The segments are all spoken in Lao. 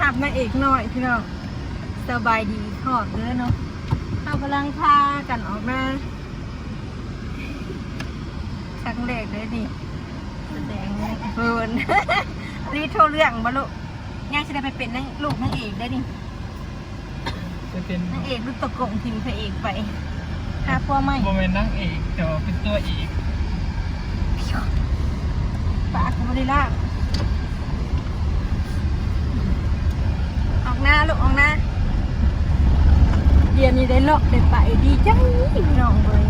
ຮັບນາງເອກນ້ອຍພີ່ນ້ອງ ສະບາຍດີຮອດເດີເນາະ. ເຮົາກຳລັງພາກັນອອກມາ ຄັ້ງແລກເດ້ນີ້ ສະແດງເພິ່ນ ອັນນີ້ໂທເລື່ອງບໍ່ລູກ? ຍັງຊິໄດ້ໄປເປັນນາງ ລູກນາງເອກເດ້ນີ້. ໄປເປັນນາງເອກ ລຸດຕະກົງຖິ້ມພະເອກໄປຫາຜົວໃໝ່. ບໍ່ແມ່ນນາງເອກ ແຕ່ວ່າເປັນຕົວເອກ. ປາກກໍບໍ່ໄດ້ລ້າງ. ອອກໜ້າລູກ ອອກໜ້າ. ດຽວນີ້ໄດ້ເລາະໄດ້ໄປ ດີໃຈພີ່ນ້ອງເອີຍ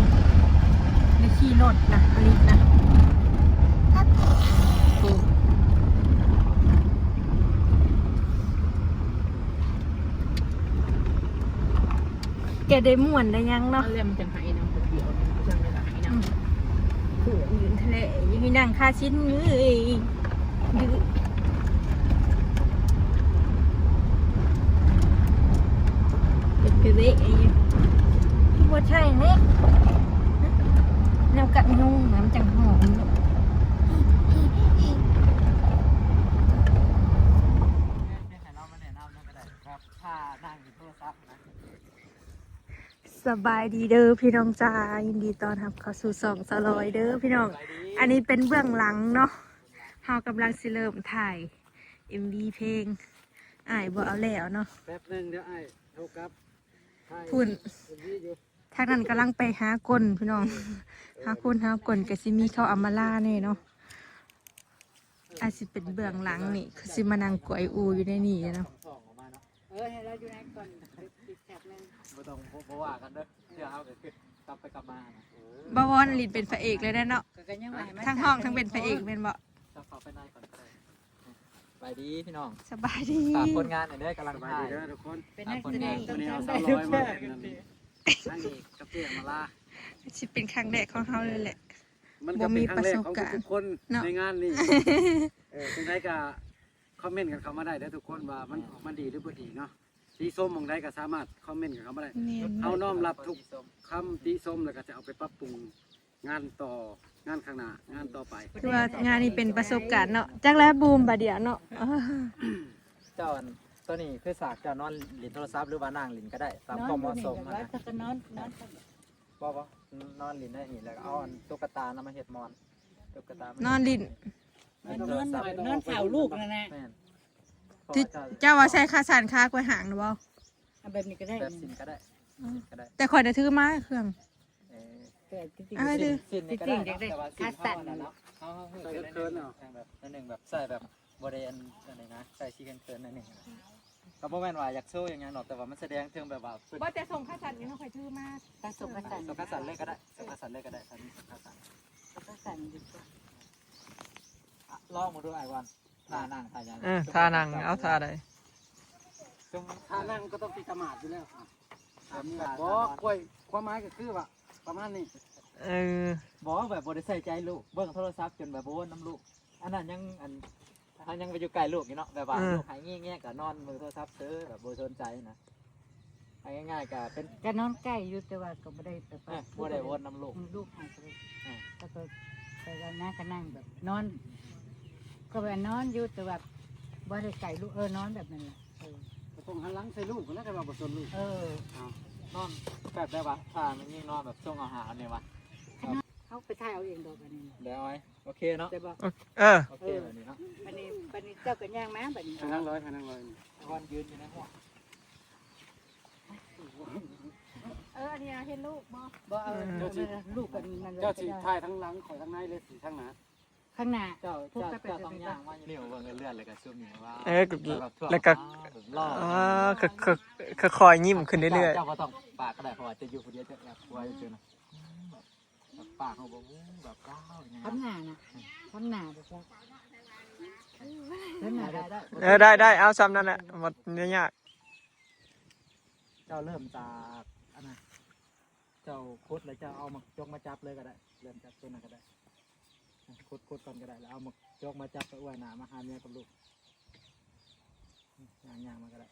ໄດ້ຂີ່ລົດນະ ອາລິນະ. ແກໄດ້ມ່ວນໄດ້ຫຍັງເນາະ. ແລ້ວມັນຈັ່ງໄຫ້ນຳ ດຽວມັນຈັ່ງໄດ້ໄຫ້ນຳ. ອືມ ຜູ້ຢືນທະເລ ຢູ່ໃຫ້ນັ່ງຄາຊິນເອີຍ ດື້ ເປັນເພເວະຢູ່ ຄືບໍ່ໃຊ່ເນາະ ແນວກັດຍຸງນະ ມັນຈັ່ງຫອມ. ສະບາຍດີເດີພີ່ນ້ອງຈ້າ ຍິນດີຕ້ອນຮັບເຂົ້າສູ່ຊ່ອງສາວລອຍເດີພີ່ນ້ອງ. ອັນນີ້ເປັນເບື້ອງຫຼັງເນາະ ເຮົາກຳລັງຊິເລີ່ມຖ່າຍເອັມວີເພງ ອ້າຍບໍ່ເອົາແລ້ວເນາະ. ແປັບໜຶ່ງ ດຽວອ້າຍໂທກັບ. ພຸ້ນ ເອັມວີຢູ່ ທາງນັ້ນກຳລັງໄປຫາກົນພີ່ນ້ອງ ຫາຄົນຫາກົນ ກະຊິມີເຂົາອຳມາລາແດ່ເນາະ. ອາດຊິເປັນເບື້ອງຫຼັງນີ້ ຄືຊິມານັ່ງກວຍອູຢູ່ໃນນີ້ເນາະ. ເອີ ໃຫ້ລາວຢູ່ໃນກ່ອນ ຕິດແທັບໜຶ່ງ ບໍ່ຕ້ອງ ບໍ່ ບໍ່ວ່າກັນເດີ ເທື່ອເຮົາກໍຄືກັບໄປກັບມານະ. ບໍ່ວອນຫຼິ້ນເປັນພະເອກເລີຍເດ້ເນາະ ກໍຍັງວ່າໃຫ້ມາ ທັງຮ້ອງທັງເປັນພະເອກແມ່ນບໍ່? ຈັບເຂົ້າໄປໃນກ່ອນກໍໄດ້. ສະບາຍດີພີ່ນ້ອງ ສະບາຍດີ. ຝາກຜົນງານໜ່ອຍເດີ ກຳລັງຖ່າຍ ສະບາຍດີເດີທຸກຄົນ. ເປັນນັກແສດງ ມື້ນີ້ເອົາສາວລອຍມາເປັນນາງເອກກັບເຈ້ອຳມາລາ ຊິເປັນຄັ້ງແລກຂອງເຮົາເລີຍແຫຼະ. ມັນກໍເປັນຄັ້ງແລກຂອງທຸກໆຄົນໃນງານນີ້. ເອີ ຈັ່ງໃດກໍຄອມເມັນກັນເຂົ້າມາໄດ້ເດີທຸກຄົນ ວ່າມັນອອກມາດີຫຼືບໍ່ດີເນາະ. ຕິຊົມໝ່ອງໃດກໍສາມາດຄອມເມັນກັນເຂົ້າມາໄດ້. ເຮົານ້ອມຮັບທຸກຄຳຕິຊົມ ແລ້ວກໍຈະເອົາໄປປັບປຸງງານຕໍ່ ງານຂ້າງໜ້າ ງານຕໍ່ໄປ. ຄືວ່າງານນີ້ເປັນປະສົບການເນາະ ຈັກແລ້ວບູມບາດດຽວເນາະ. ເຈົ້າ ອັນ ໂຕນີ້ຄືສາກ ເຈົ້ານອນຫຼິ້ນໂທລະສັບ ຫຼືວ່ານັ່ງຫຼິ້ນກໍໄດ້ ຕາມຄວາມເໝາະສົມຫັ້ນນະ. ນອນ ນອນ ບໍ່ ບໍ່ ນອນຫຼິ້ນໄດ້ນີ້ ແລ້ວກໍເອົາອັນຕຸກກະຕານຳມາເຮັດໝອນ. ຕຸກກະຕາ ນອນຫຼິ້ນ ນອນ ນອນເຝົ້າລູກນັ້ນນະ. ແມ່ນ ທີ່ເຈົ້າວ່າໃສ່ຂາສັ້ນຂາກວຍຫາງນະບໍ່? ເອົາແບບນີ້ກໍໄດ້ ແບບສິ້ນກໍໄດ້ ອືມ ສິ້ນກໍໄດ້ ແຕ່ຂ້ອຍນະຖືມາເຄື່ອງ. ເອີ ແຕ່ທີ່ຈິງ ອ່າ ສິ້ນ ສິ້ນນີ້ກໍໄດ້ເນາະ ແຕ່ວ່າສິ້ນຂາສັ້ນນະເນາະ ເຮົາ ເຮົາ ເຮົາ ໃສ່ເຂີນໆເນາະ ແບບໜຶ່ງ ແບບໃສ່ແບບບໍ່ໄດ້ອັນ ອັນນີ້ນະ ໃສ່ຊິເຂີນໆໜ້ອຍໜຶ່ງນະ. ກໍບໍ່ແມ່ນວ່າຢາກໂຊຫຍັງດອກ ແຕ່ວ່າມັນສະແດງເຖິງແບບວ່າ ບໍ່ ແຕ່ສົ່ງຂາສັ້ນນີ້ເນາະ ຂ້ອຍຖືມາ ໃສ່ສົ່ງຂາສັ້ນ ສົ່ງຂາສັ້ນເລີຍກໍໄດ້ ສົ່ງຂາສັ້ນເລີຍກໍໄດ້ ຄັນມີສົ່ງຂາສັ້ນ ສົ່ງຂາສັ້ນດີກວ່າ. ອ່ະ ລອງເບິ່ງດູອ້າຍວອນ ທ່ານັ່ງທ່າຫຍັງ ເອີ ທ່ານັ່ງ ເອົາທ່າໃດ? ທ່ານັ່ງກໍຕ້ອງຕິດຕະໝາດຢູ່ແລ້ວ. ບໍ່ ຄວາມ ຄວາມໝາຍກໍຄືວ່າປະມານນີ້. ເອີ ບໍ່ ແບບບໍ່ໄດ້ໃສ່ໃຈລູກ ເບິ່ງໂທລະສັບຈົນແບບບໍ່ວົນນຳລູກ. ອັນນັ້ນຍັງ ອັນ ເຮົາຍັງໄປຢູ່ໃກ້ລູກຢູ່ເນາະ ແບບວ່າ ເອີ ລູກໄຫ້ແງະໆ ກໍນອນເບິ່ງໂທລະສັບເຊີ ແບບບໍ່ສົນໃຈນະ. ເອົາງ່າຍໆ ກໍເປັນ ກໍນອນໃກ້ຢູ່ ແຕ່ວ່າກໍບໍ່ໄດ້ແບບວ່າ ເອີ ບໍ່ໄດ້ວົນນຳລູກ ລູກໃຫ້ກໍໄດ້. ເອີ ແລ້ວກໍ ແຕ່ວ່ານາງກໍນັ່ງແບບນອນ ກໍແບບນອນຢູ່ ແຕ່ວ່າບໍ່ໄດ້ໃກ້ລູກ ເອີ ນອນແບບນັ້ນແຫຼະ. ເອີ ກໍຕ້ອງຫັນຫຼັງໃສ່ລູກຫັ້ນແຫຼະ ແຕ່ວ່າບໍ່ສົນລູກ. ເອີ ເອົາ ນອນແບບໃດວະ? ຖ້າແມ່ຍິງນອນແບບຊົງເອົາຫາເອົາແນວວະ? ເຮົາໄປຖ່າຍເອົາເອງດອກອັນນີ້ ໄດ້ອ້ອຍ. ໂອເຄເນາະ ໄດ້ບໍ່? ເອີ ໂອເຄ ເອີ ແບບນີ້ເນາະ. ບັດນີ້ ບັດນີ້ເຈົ້າກໍຍ່າງມາ ບັດນີ້ ທາງຮ້ອຍ ທາງຮ້ອຍ ຄວນຢືນຢູ່ໃນຫ້ອງ. ເອີ ອັນນີ້ເຫັນລູກບໍ່? ບໍ່ ເອີ ເອີ ເຈົ້າຊິ ລູກກັນນັ້ນ ເຈົ້າຊິຖ່າຍທາງຫຼັງ ຂ້ອຍທາງໃນ ຫຼືຊິທາງໜ້າ? ທາງໜ້າ. ເຈົ້າ ເຈົ້າ ເຈົ້າຕ້ອງຍ່າງມາຢູ່ນີ້ ເບິ່ງເລື່ອນ ແລ້ວກໍຊຸມນີ້ວ່າ ເອີ ແລ້ວກໍ ອ່າ ຄ່ອຍໆ ຍິ້ມຂຶ້ນເລື້ອຍໆ. ເຈົ້າບໍ່ຕ້ອງປາກກໍໄດ້ ເພາະວ່າຈະຢູ່ຜູ້ດຽວ ເຈົ້າແອບຫົວຢູ່ເຈົ້ານະ. ປາກເຮົາບໍ່ຮູ້ແບບລາວຫຍັງ ທາງໜ້ານະ ທາງໜ້າບໍ່ ທາງໜ້າໄດ້ ໄດ້ ເອີ ໄດ້ ໄດ້ ເອົາຊ່ຳນັ້ນແຫຼະ ບໍ່ໄດ້ຍາກ. ເຈົ້າເລີ່ມຈາກອັນນັ້ນ ເຈົ້າຂຸດແລ້ວເຈົ້າເອົາໝາກຈົກມາຈັບເລີຍກໍໄດ້ ເລີ່ມຈາກຕົວນັ້ນກໍໄດ້. ຂຸດ ຂຸດກ່ອນກໍໄດ້ ແລ້ວເອົາໝາກຈົກມາຈັບ ໄປອວຍໜ້າມາຫາເມຍກັບລູກ. ຍ່າງໆ ມາກໍໄດ້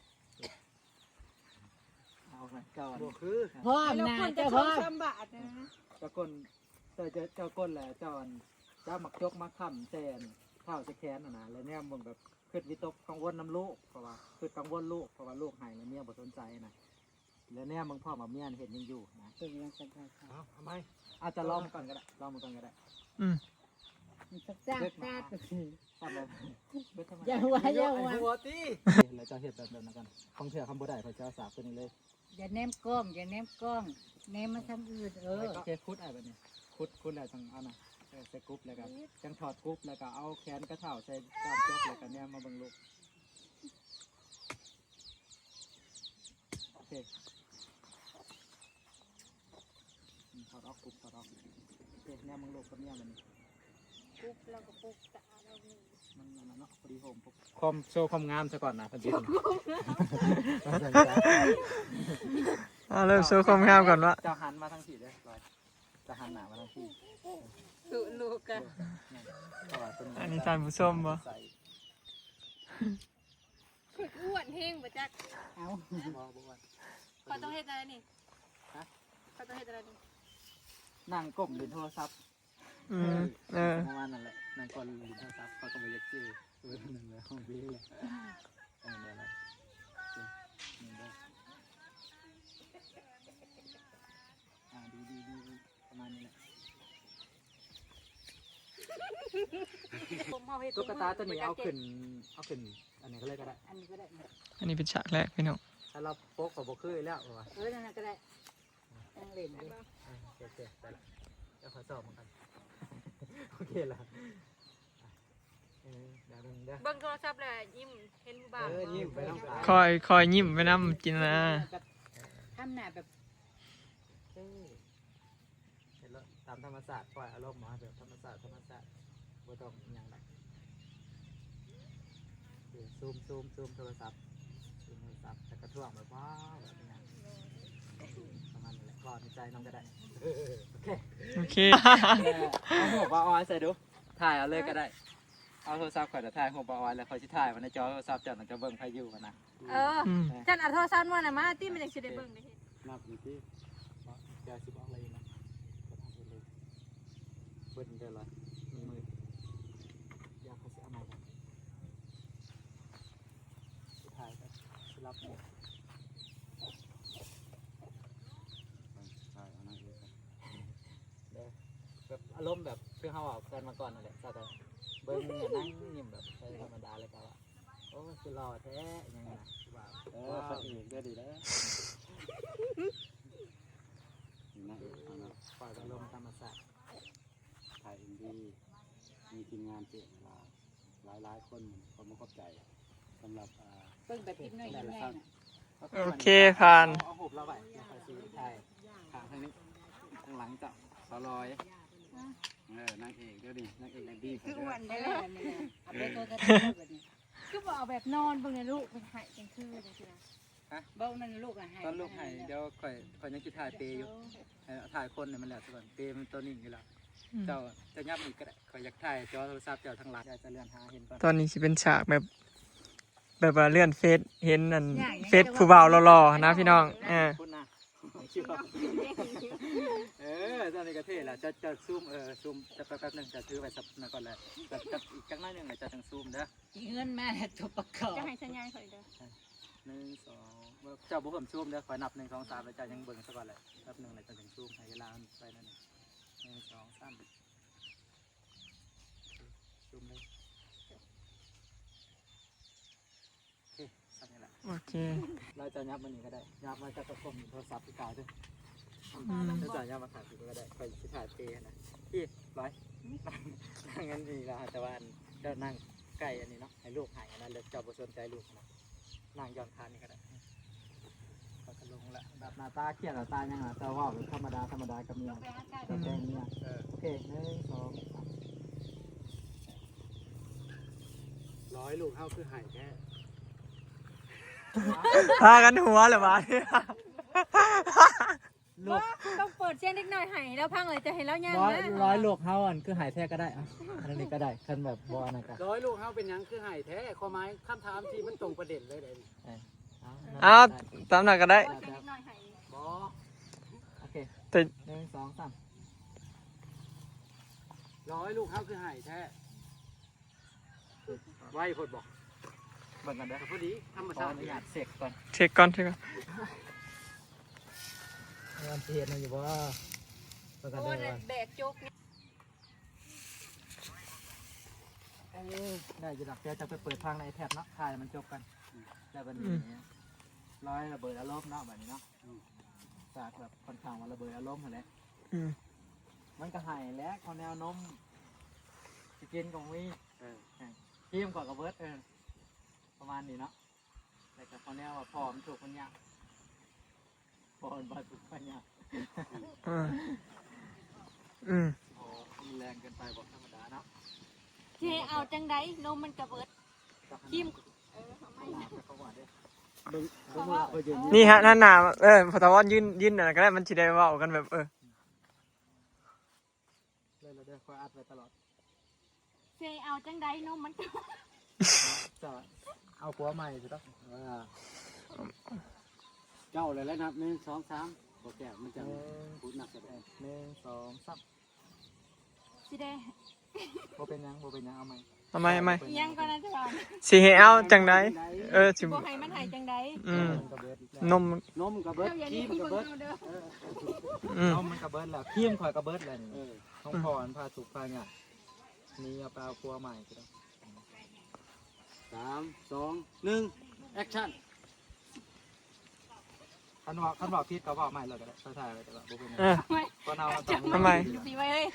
ເອົາໄປກ່ອນ ບໍ່ຄື ພ້ອມໜ້າ ເຈົ້າພ້ອມ ເຈົ້າກົ້ນ ເຈົ້າ ເຈົ້າ ເຈົ້າກົ້ນແຫຼະ ເຈົ້າອັນ ຈັບໝາກຈົກມາຄ້ຳໃສ່ອັນ ເຂົ້າໃສ່ແຂນຫັ້ນນະ ແລ້ວແນມເບິ່ງແບບຄຶດວິຕົກກັງວົນນຳລູກ ເພາະວ່າຄຶດກັງວົນລູກ ເພາະວ່າລູກໄຫ້ແລ້ວເມຍບໍ່ສົນໃຈນະ ແລ້ວແນມເບິ່ງພ້ອມວ່າເມຍເຫັນຫຍັງຢູ່ນະ. ເປັນຫຍັງກັນໄດ້ເຂົາ ເອົາ ເອົາໃໝ່ ອາດຈະລອງກ່ອນກໍໄດ້ ລອງເບິ່ງກ່ອນກໍໄດ້. ອືມ ມັນຈັກຈ້າງຊາດ ເບິດມາ ເບິດທຳມະດາ ຢ່າຫົວ ຢ່າຫົວ ຫົວຕິ ແລ້ວເຈົ້າເຮັດແບບນັ້ນກ່ອນ ບາງເທື່ອຄັນບໍ່ໄດ້ ຂ້ອຍຈະເອົາສາກຕົວນີ້ເລີຍ. ຢ່າແນມກ້ອງ ຢ່າແນມກ້ອງ ແນມມາທາງອື່ນ ເອີ ໂອເຄ ຂຸດອ້າຍ ບາດນີ້ ຂຸດ ຂຸດແລ້ວຈັ່ງເອົານະ ເອີ ໃສ່ກຸບ ແລ້ວກໍຈັ່ງຖອດກຸບ ແລ້ວກໍເອົາແຂນກະເທົ້າໃສ່ດ້ານຈົກ ແລ້ວກໍແນມມາເບິ່ງລູກ. ໂອເຄ ອືມ ຖອດອອກ ກຸບ ຖອດອອກ. ໂອເຄ ແນມເບິ່ງລູກກັບເມຍ ບາດນີ້ ກຸບ ແລ້ວກໍປຸກຕາ ແລ້ວນີ້ ມັນອັນນັ້ນເນາະ ພໍດີໂຮມ ຄວາມ ໂຊຄວາມງາມຊະກ່ອນນະ ເພິ່ນຊິ ເອົາ ເລີ່ມໂຊຄວາມງາມກ່ອນວະ. ເຈົ້າຫັນມາທາງພີ້ເດີ ເຈົ້າຫັນໜ້າມາທາງພີ້ ສຸລູກກະ ເພາະວ່າຕົວນີ້ ອັນນີ້ທ່ານຜູ້ຊົມບໍ່? ຄືອ້ວນແຮງບໍ່ຈັກ ເອົ້າ ບໍ່ ບໍ່ອ້ວນ ຂ້ອຍຕ້ອງເຮັດແນວໃດນີ້? ຮະ? ຂ້ອຍຕ້ອງເຮັດແນວໃດນີ້? ນັ່ງກົ້ມຫຼິ້ນໂທລະສັບ. ອືມ ເອີ ປະມານນັ້ນແຫຼະ ນັ່ງກ້ອນຫຼິ້ນໂທລະສັບ ຂ້ອຍກໍບໍ່ຢາກເຈີ ເອີ ນັ້ນແຫຼະ ຫ້ອງເບແຫຼະ ເອີ ນັ້ນແຫຼະ ນີ້ເດີ ອ່າ ດີໆໆ ປະມານນີ້ແຫຼະ. ຕຸກກະຕາຕົວນີ້ເອົາຂຶ້ນ ເອົາຂຶ້ນອັນນີ້ກໍເລີຍກໍໄດ້ ອັນນີ້ກໍໄດ້ ອັນນີ້ເປັນສາກແລກພີ່ນ້ອງ ຖ້າລາວປົກກໍບໍ່ຄືອີກແລ້ວວ່າ ເອີ ນັ້ນກໍໄດ້ ນັ່ງຫຼິ້ນຢູ່ ເອີ ໂອເຄ ໂອເຄ ໄດ້ລະ ດຽວຂໍຊອກມັນກ່ອນ ໂອເຄລະ ເອີ ດຽວເບິ່ງເດີ ເບິ່ງໂທລະສັບແລ້ວຍິ້ມ ເຫັນຜູ້ບ່າວ ເອີ ຍິ້ມໄປນຳກັນ ຄ່ອຍ ຄ່ອຍຍິ້ມໄປນຳ ຈິນຕະນາ ທຳໜ້າແບບ ເອີ ເຮັດໂລດຕາມທຳມະຊາດ ປ່ອຍອາລົມມາແບບທຳມະຊາດ ທຳມະຊາດ ບໍ່ຕ້ອງອີ່ຫຍັງດອກ. ໂອເຄ ຊູມ ຊູມ ຊູມໂທລະສັບ ຊູມໂທລະສັບ ແລ້ວກະທ້ວງແບບ ວ້າວ ແບບນີ້ນະ ປະມານນີ້ແຫຼະ ເວົ້າໃນໃຈນຳກໍໄດ້. ໂອເຄ ໂອເຄ ເອົາຮູບບ່າວອອຍໃສ່ດູ ຖ່າຍເອົາເລີຍກໍໄດ້ ເອົາໂທລະສັບຂ້ອຍ ແລ້ວຖ່າຍຮູບບ່າວອອຍ ແລ້ວຂ້ອຍຊິຖ່າຍໄວ້ໃນຈໍໂທລະສັບເຈົ້າ ແລ້ວຈະເບິ່ງໃຜຢູ່ຫັ້ນນະ. ເອີ ອືມ ຈັ່ງເອົາໂທລະສັບມານະ ມາຕິ ມັນຈັ່ງຊິໄດ້ເບິ່ງໄດ້ເຫັນ ນັບນີ້ຕິ ເຈົ້າຊິບອກເລີຍນະ ເບິ່ງເດີລະ ມັນມືດ ດຽວຂ້ອຍຊິເອົາໃໝ່ກ່ອນ ຊິຖ່າຍກ່ອນ ຊິລັບໝົດ ຖ່າຍເອົານາງເອກ ເດີ ແບບອາລົມແບບຄືເຮົາເວົ້າກັນມາກ່ອນນັ້ນແຫຼະ ເຈົ້າກໍເບິ່ງ ນັ່ງຍິ້ມແບບ ເອີ ທຳມະດາ ແລ້ວກໍວ່າ ໂອ້ ຄືຫຼໍ່ແທ້ ຫຍັງນະ ວ່າ ເອີ ພະເອກເດີ ດີແລ້ວ ນາງເອກເຮົາເນາະ ປ່ອຍອາລົມທຳມະຊາດ ຖ່າຍເອັມວີ ມີທີມງານເຈັບຫຼາຍ ຫຼາຍໆຄົນ ຂໍຂອບໃຈສຳລັບ ອ່າ ເບິ່ງແບບຄລິບນ້ອຍ ແຕ່ລະຄັ້ງ ໂອເຄ ຜ່ານ ເອົາ ເອົາຮູບລາວໄວ້ ແລ້ວຂ້ອຍຊິຖ່າຍຂ້າງທາງນີ້ ທາງຫຼັງເຈົ້າ ສາວລອຍ ເອີ ນາງເອກເດີນີ້ ນາງເອກແດດດີ້ ຄືອ້ວນແທ້ ເອົາໄປຕົວກັນເລີຍບັດນີ້ ຄືບໍ່ເອົາແບບນອນເບິ່ງໃນລູກ ເປັນໄຂ້ຈັ່ງຄືຈັ່ງຊີ້ນະ ຮະ ເບິ່ງນັ້ນລູກນະໄຫ້ ຕອນລູກໄຫ້ ດຽວຂ້ອຍ ຂ້ອຍຍັງຊິຖ່າຍເປຢູ່ ເອີ ຖ່າຍຄົນໃຫ້ມັນແລ້ວຊະກ່ອນ ເປມັນຕົວນີ້ຢູ່ແລ້ວ ອືມ ເຈົ້າ ເຈົ້າຫຍັບນີ້ກໍໄດ້ ຂ້ອຍຢາກຖ່າຍຈໍໂທລະສັບເຈົ້າທາງຫຼັງ ເຈົ້າຈະເລື່ອນຫາເຫັນກ່ອນ ຕອນນີ້ຊິເປັນສາກແບບ ແບບວ່າເລື່ອນເຟສ ເຫັນອັນ ເຟສຜູ້ບ່າວຫຼໍ່ໆຫັ້ນນະພີ່ນ້ອງ ເອີ ເອີ ຕອນນີ້ກໍເທ່ແລ້ວ ເຈົ້າ ເຈົ້າຊູມ ເອີ ຊູມ ແປັບໆໜຶ່ງ ເຈົ້າຖືໄວ້ສັກໜ້ອຍກ່ອນແຫຼະ ແລ້ວ ແລ້ວອີກຈັກໜ້ອຍໜຶ່ງແລ້ວເຈົ້າຈັ່ງຊູມເດີ ອີເຮືອນມາແລ້ວຕົວປະກອບ ຈະໃຫ້ສັນຍານຂ້ອຍເດີ ໜຶ່ງ ສອງ ເຈົ້າບໍ່ເພີ່ມຊູມເດີ ຂ້ອຍນັບ ໜຶ່ງ ສອງ ສາມ ແລ້ວເຈົ້າຍັງເບິ່ງຊະກ່ອນແຫຼະ ແປັບໜຶ່ງແລ້ວເຈົ້າຈຶ່ງຊູມ ໃຫ້ເວລາມັນໄປໜ້ອຍໜຶ່ງ ໜຶ່ງ ສອງ ສາມ ຊູມເລີຍ ໂອເຄ ສ່ຳນີ້ແຫຼະ ໂອເຄ ແລ້ວເຈົ້າຫຍັບມານີ້ກໍໄດ້ ຫຍັບມາຈັບກັບໂທລະສັບຄືເກົ່າເດີ ອືມ ແລ້ວເຈົ້າຫຍັບມາຂ້າງພີ້ກໍໄດ້ ຂ້ອຍຊິຖ່າຍເປຫັ້ນນະ ພີ້ ລອຍ ນັ່ງອັນນີ້ລະ ແຕ່ວ່າອັນ ເຈົ້ານັ່ງໃກ້ອັນນີ້ເນາະ ໃຫ້ລູກໃຫ້ອັນນັ້ນ ແລ້ວເຈົ້າບໍ່ສົນໃຈລູກນະ ນັ່ງຢ່ອນຂານີ້ກໍໄດ້ ຂ້ອຍກໍລົງລະ ແບບໜ້າຕາຄຽດ ໜ້າຕາຫຍັງນະ ເຈົ້າເວົ້າແບບທຳມະດາ ທຳມະດາກັບເມຍ ເຈົ້າແຕ່ງເມຍ ເອີ ໂອເຄ ໜຶ່ງ ສອງ ສາມ ລອຍ ລູກເຮົາຄືໄຫ້ແທ້ ພາກັນຫົວແລ້ວບາດນີ້ ລູກ ບໍ່ ຕ້ອງເປີດສຽງເດັກນ້ອຍໄຫ້ລາວຟັງ ແລ້ວຈະໃຫ້ລາວຍ່າງມາ ລອຍ ລອຍ ລູກເຮົາອັນຄືໄຫ້ແທ້ກໍໄດ້ ອັນນີ້ກໍໄດ້ ຄັນແບບບໍ່ອັນນັ້ນກໍ ລອຍ ລູກເຮົາເປັນຫຍັງຄືໄຫ້ແທ້ ຄວາມໝາຍຄຳຖາມທີ່ມັນຕົງປະເດັນເລີຍເດ້ນີ້ ເອີ ເອົາ ຕາມນັ້ນກໍໄດ້ ເປີດສຽງເດັກນ້ອຍໄຫ້ ບໍ່ ໂອເຄ ແຕ່ ໜຶ່ງ ສອງ ສາມ ລອຍ ລູກເຮົາຄືໄຫ້ແທ້ ເ ໄວໂພດບໍ່? ເບິ່ງກັນເດີ ພໍດີທຳມະຊາດ ຂໍອະນຸຍາດເຊັກກ່ອນ ເຊັກກ່ອນ ເຊັກກ່ອນ. ມັນຊິເຮັດຫຍັງຢູ່ບໍ່? ເບິ່ງກັນເດີວ່າ ແບກຈົກ ເອີ ໄດ້ຢູ່ດອກ. ດຽວຈະໄປເປີດຟັງໃນ iPad ເນາະ ຖ້າໃຫ້ມັນຈົບກ່ອນ. ແລ້ວບັດນີ້ ອືມ ລອຍລະເບີດອາລົມເນາະ ບັດນີ້ເນາະ. ອືມ ຈາກແບບຄ່ອນຂ້າງວ່າລະເບີດອາລົມຫັ້ນແຫຼະ. ອືມ ມັນກໍໃຫ້ແຫຼະ ເຂົ້າແນວນົມ ຊິກິນກໍມີ. ເອີ ຄຣີມຂ້ອຍກໍເບິດ. ເອີ ປະມານນີ້ເນາະ. ແລ້ວກໍເຂົ້າແນວວ່າພໍ່ມັນທຸກມັນຍາກ ພໍ່ມັນບໍ່ທຸກມັນຍາກ. ເອີ ອືມ ໂອ້ ມັນແຮງເກີນໄປບໍ່ ທຳມະດາເນາະ. ຊິເອົາຈັ່ງໃດ ນົມມັນກໍເບິດ ຄຣີມ ເອີ ເອົາໃໝ່ນະ. ເບິ່ງ ເພາະວ່າ ນີ້ຮະ ນັ້ນນະ ເອີ ພໍ່ຕາວອນຢືນ ຢືນນັ້ນກໍໄດ້ ມັນຊິໄດ້ເວົ້າກັນແບບ ເອີ ເລີຍລະເດີ ຂ້ອຍອັດໄວ້ຕະຫຼອດ. ຊິເອົາຈັ່ງໃດ ນົມມັນກໍ ຈະເອົາຜົວໃໝ່ຊິດອກ. ເອີ ເຈົ້າແຫຼະນັບ ໜຶ່ງ ສອງ ສາມ ບໍ່ແກ້ວ ມັນຈະ ໜຶ່ງ ພູດນັບກໍໄດ້. ໜຶ່ງ ສອງ ສາມ ຊິໄດ້ ບໍ່ເປັນຫຍັງ ບໍ່ເປັນຫຍັງ ເອົາໃໝ່ ເອົາໃໝ່ ເອົາໃໝ່. ອີຫຍັງກໍນະຈະວ່າ ຊິໃຫ້ເອົາຈັ່ງໃດ? ເອີ ຊິ ຊິບໍ່ໃຫ້ມັນໃຫ້ຈັ່ງໃດ? ອືມ ນົມ ນົມກໍເບິດ ຄຣີມກໍເບິດ. ເອີ ອືມ ນົມມັນກໍເບິດແລ້ວ ຄຣີມຂ້ອຍກໍເບິດແລ້ວ. ເອີ ຂອງພໍ່ມັນພາທຸກພາຍາກ ໜີເອົາໄປເອົາຜົວໃໝ່ຊິດອກ. ສາມ ສອງ ໜຶ່ງ ແອັກຊັນ. ຄັນວ່າ ຄັນວ່າຜິດກໍເວົ້າໃໝ່ເລີຍກໍໄດ້ ຄ່ອຍຖ່າຍໄວ້ກໍໄດ້ ບໍ່ເປັນຫຍັງ. ເອີ ບໍ່ເອົາ ເອົາຈັງ ເອົາໃໝ່ ຢູ່ພີ້ໄວ້ເລີຍ.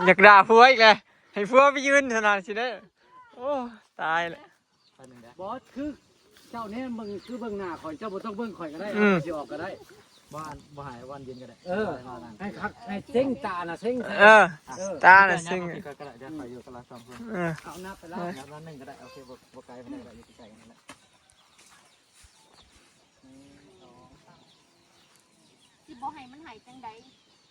ຢາກດ່າຜົວອີກແຫຼະ ໃຫ້ຜົວໄປຢືນຂະໜາດຊິໄດ້. ໂອ້ ຕາຍແລ້ວ. ອັນໜຶ່ງເດີ ບອສ ຄືເຈົ້າແນມເບິ່ງ ຄືເບິ່ງໜ້າຂ້ອຍ ເຈົ້າບໍ່ຕ້ອງເບິ່ງຂ້ອຍກໍໄດ້. ອືມ ຂ້ອຍຊິອອກກໍໄດ້. ບໍ່ ບໍ່ໃຫ້ວັນຢືນກໍໄດ້. ເອີ ໃຫ້ຄັກ ໃຫ້ເສັງຕານະ ເສັງໃສ່. ເອີ ເອີ ຕານະເສັງ ຂ້ອຍກໍໄດ້ ດຽວຂ້ອຍຢູ່ກັບລາວສອງຄົນ. ເອີ ເອົານັບໄປລະ ນັບໜຶ່ງກໍໄດ້. ໂອເຄ ບໍ່ ບໍ່ໄກປານໃດ ຢູ່ໃກ້ໆກັນນັ້ນແຫຼະ. ໜຶ່ງ ສອງ ສາມ. ຊິບໍ່ໃຫ້ມັນໃຫ້ຈັ່ງໃດ?